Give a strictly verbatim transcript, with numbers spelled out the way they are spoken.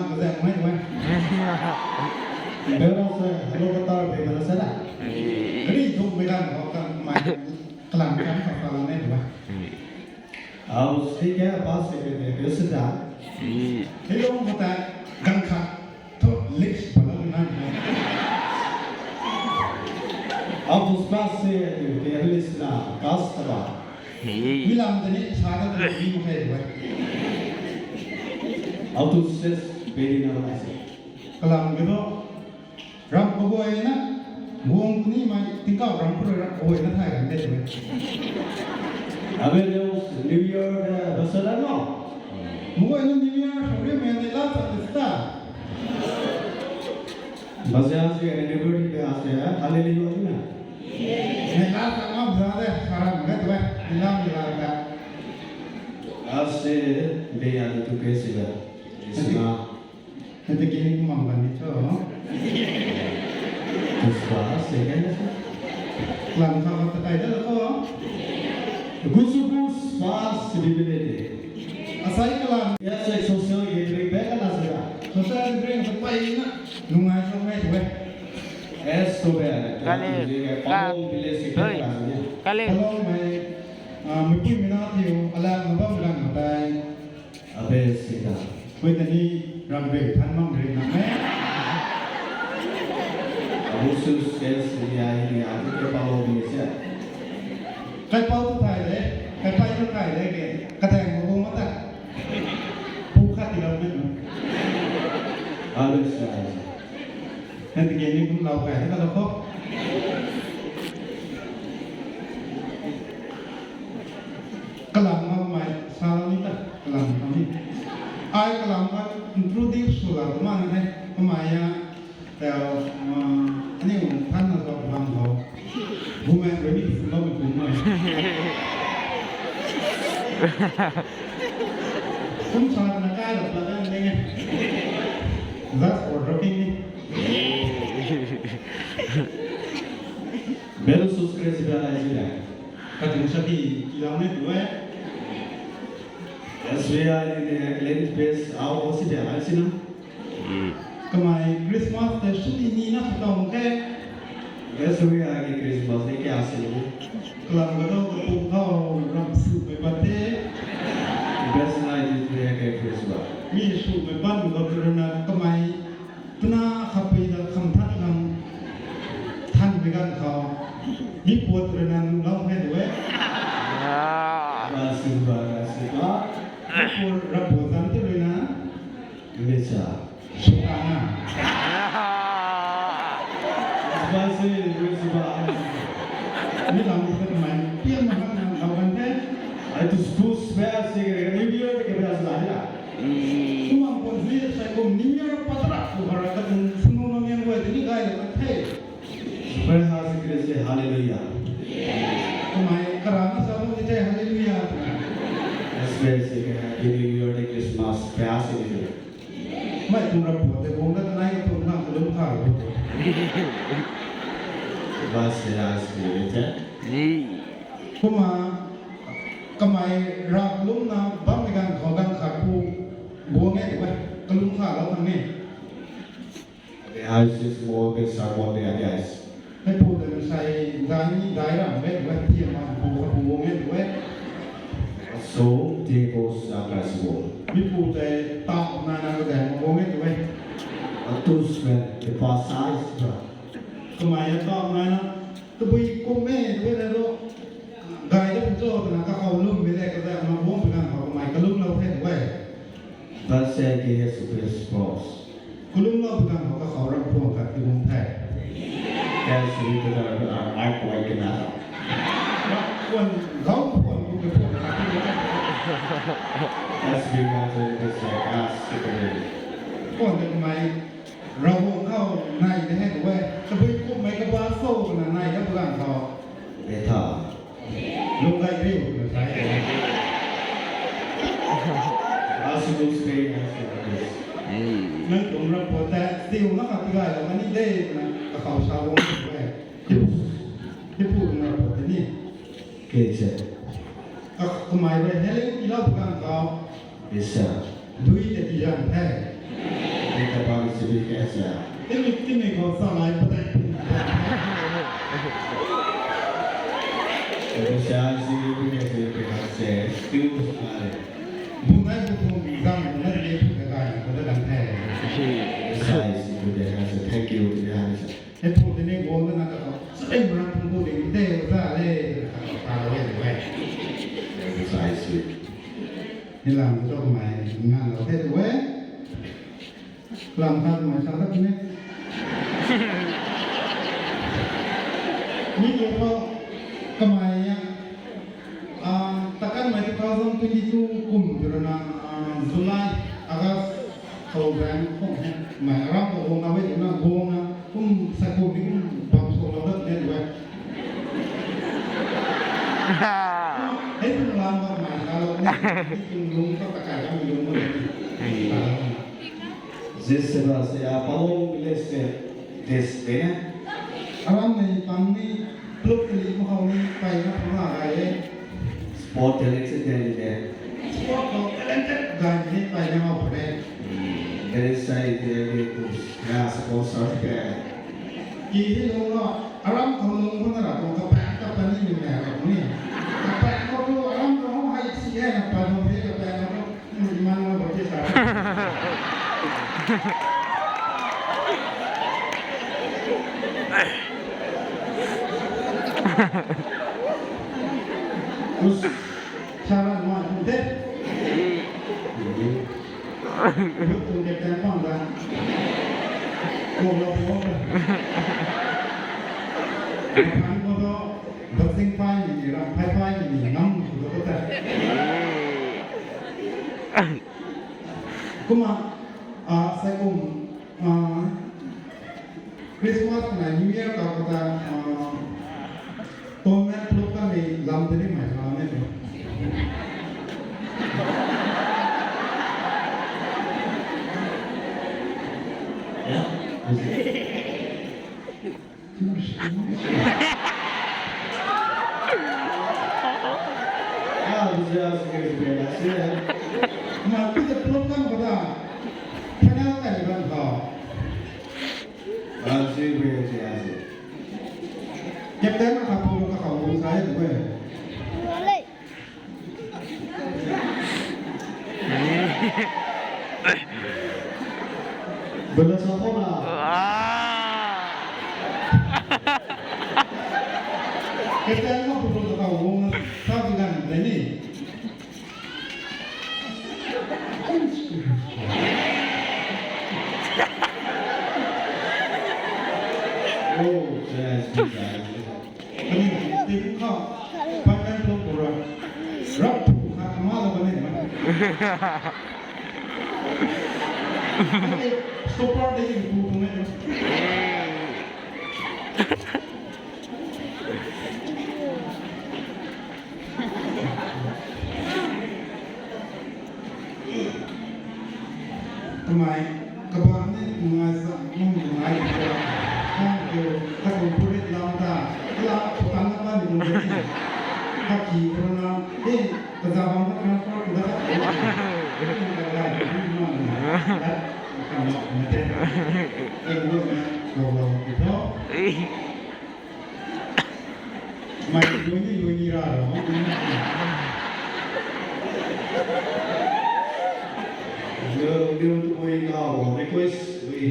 Kazek mei tu e. Bera se, hello, katar bey mana se na. Kari thuk mei kan ho kan mei kalam kan ho kalam ne tu e. Au, si ke, apa se ke de, de se da. Hello, mata, gang kha, to, lik, pala na. Au, tu spa se, de, de, lis na, kas ta ba. Hey. Mi lam tei ni sa ta ta ni mo hei wai. Auto ses peri na lai se. Kalam ke to. Ram ko goi na. Guang ni mai tingkau ram ko ram ko goi na thai kan de tu. Abe New Year, eh, basala no. Mo goi na New Year, sorry, me ne la sa ta. Bazian si, eh, New Year ni pe ase, eh, hallelujah ni na. Ni la sa ngam sa de, saram ga tu, eh, ni la, ni la ga. Ase, be ya tu pe si ga. Isna. Hei te kini kumang ban ni cho. Kuspa, se ga. Lam kha kha ta kai da la ko. Gusu kuspa, si bi bi de. Asai kalam. Ya se social gathering pe ka na se ga. Social gathering ta pai na. Nungai sa mei tu e. Es to be. Kali. Palong village si ka na se. Kali. Palong mei, ah, mipui mina tiu, alam na bam lang tai. Abe sida. Koi tani ram be than mang ring na me. Abu su ses ni ai ni ai tu ke palo ni se. Kai pau tu thai de, kai pai tu thai de ke, ka thai mo bo ma ta. Pu kha ti lam me. Abe sida. Hei tiki ni kum lau kai na ka lo ko. Kalam ma mai sa ni ta, kalam ma ni. Ai kalam ma introduce sw la ma na hei. Kamai ya, tau, ah, ani um than na sa bang ho. Bu mai rui ni kum lau kum mai. Kum sa na kai la pla kan ding e. That's for rocking ni. Bel sus kre si bel ai si bel. Kating sa ki kilau ne tu e. S B I ni ne clean space au o si bel ai si na. Kamai Christmas te su ni ni na putong ke. S B I ni Christmas ni kya si ni. Kalam ka do ka pum kau ram su mei pat te. Best night is the Christmas. Mi su mei pat mei pat rana kamai Tuna khapui da kham than kham than mei ganv khou. Mi puat rui na nung lau hei tu e. Ah. Rasi ba, rasi ba. Mi puat rap puat zan ti rui na. Mecha. Sukana. Ah. Ba si, rui si ba. Mi lam tu kan mai. Pian ma kan lau kan te. Ai tu school spe si ke ni biar ke biar sa ya. Kumang pun ni sai kum ni mi patrak tu khara ka tung sunu na miang wai ni gai la the. Praise the Lord, say hallelujah. Kumai karana sa ni the hallelujah. Especially Happy New Year, the Christmas, kya si ni. Mai kum rap puat te bong da nai kum na kalum kha. Bas ya si ni the. Ni. Kumna, kamei rap lungna bammei ganv khou ganv khat pu guang e tu e, kalum kha lou khang ni. The house is small, the sermon, the guys. Hei pu tei sai dai ni dai ram e tu e, thiam ma pu kha pu guang e tu e. So, the goes, uh, class wall. Mi pu tei tau nai na ka dang guang e tu e. A two square, the pass size, bro. Kamei tau nai na. Tabui kum e, tabui na ro. Gay da pun cho, tana kakhou lum mi le, kazak ma bung pi ganv khou kamei kalum lou the tu e. But say he has to be response. Kalum lou pi ganv khou kakhou ram phuang khat ti bung the. As we put our, our, our point in that. Ram phuang, gau phuang, bung phuang khat ti bung the. As we want to be say, as to be. Phuang de kamei. Ravguangc khou nai de hei tu e, tabui kummei kaba sw twna nai da pu ganv khou. Beta. Lung gay riu twna sa e. As you stay, as you stay. Nang tuang ram phuat tei, still na khat tigay lou mani de twna kakhou sa guang tu e. Tipu, tipu tuang ram phuat tei ni. Kei se. Ka, kamei rui healing tiilou pu ganv khou. Yes, sir. Dui tei tiizan the. Pang si bi kasa. Timi timi khou sa lai patai. Kasa si bi kasa bi kasa. Still sa lai. Bunai bu thum zam bunai ni thu ka kai na ko da kan the. Kasa si bi kasa. Thank you to the answer. He thu tini guang na ka ko. Sa ei mara thum bu ding te za le. Ka ko ta le le. Kasa si. Ni lam bu to mai ngan lo the tu we. Lam khat mai sa dak ni. Ni ko ko kamai ya. Ah, takan mai two thousand twenty-two kum tu rana, ah, July, August, khou bang khou he. Mai aram ko guang na we na guang na kum sa kum ni kum bam so lo dak ni we. Hei kum lam ko mai sa lo ni. Ni kum lung ko takai lam lung ko ni. Zis se ba se a palong le se des de. Aram nei pang ni pluk ni mo hau ni pai na pang la gai e. Sport talent se de de. Sport ko talented guy ni pai na hau pare. Very shy de de kus ya sponsor ke. Ki hi lung lo aram ko lung ko na ra ko ka pa ka pa ni ni na ra ko ni. Ka pa ko tu aram ko hai si e na pa no de ka pa na ko. Boxing fight ni, ram fight fight ni, ngam sw ta ta. Kumna, ah, sai kum, ah, Christmas na New Year ka kata, ah, tournament club ka ni lam teri mai sa ne to. Yeah. Ah, bisa, bisa, bisa, bisa. Ma, pi ta plot kan ko ta. Final kan ko ta. Ah, si, bisa, bisa. Captain na kapu ka kau bung sai tu, eh. Bela sa khou na. Ah. Kata na phu phu ta kau bung sa tu gan de ni. Oh, yes, yes, yes. Kami, tei khou, pandan khou pura. Rap phu khat ama la bane ma. Stopper de ni phu phu ne. Kamei, kabang ni ngai sa, ngai sa, kang kyo, katung purit lam ta, la, putang na ba ni mo ni. Kaki corona, eh, kazabang ka transfer ko da. Kang na, kang na, kang na, kang na, kang na, kang na, kang na. Mai lui ni lui ni ra ro. Yo, yo, tabui na, request, we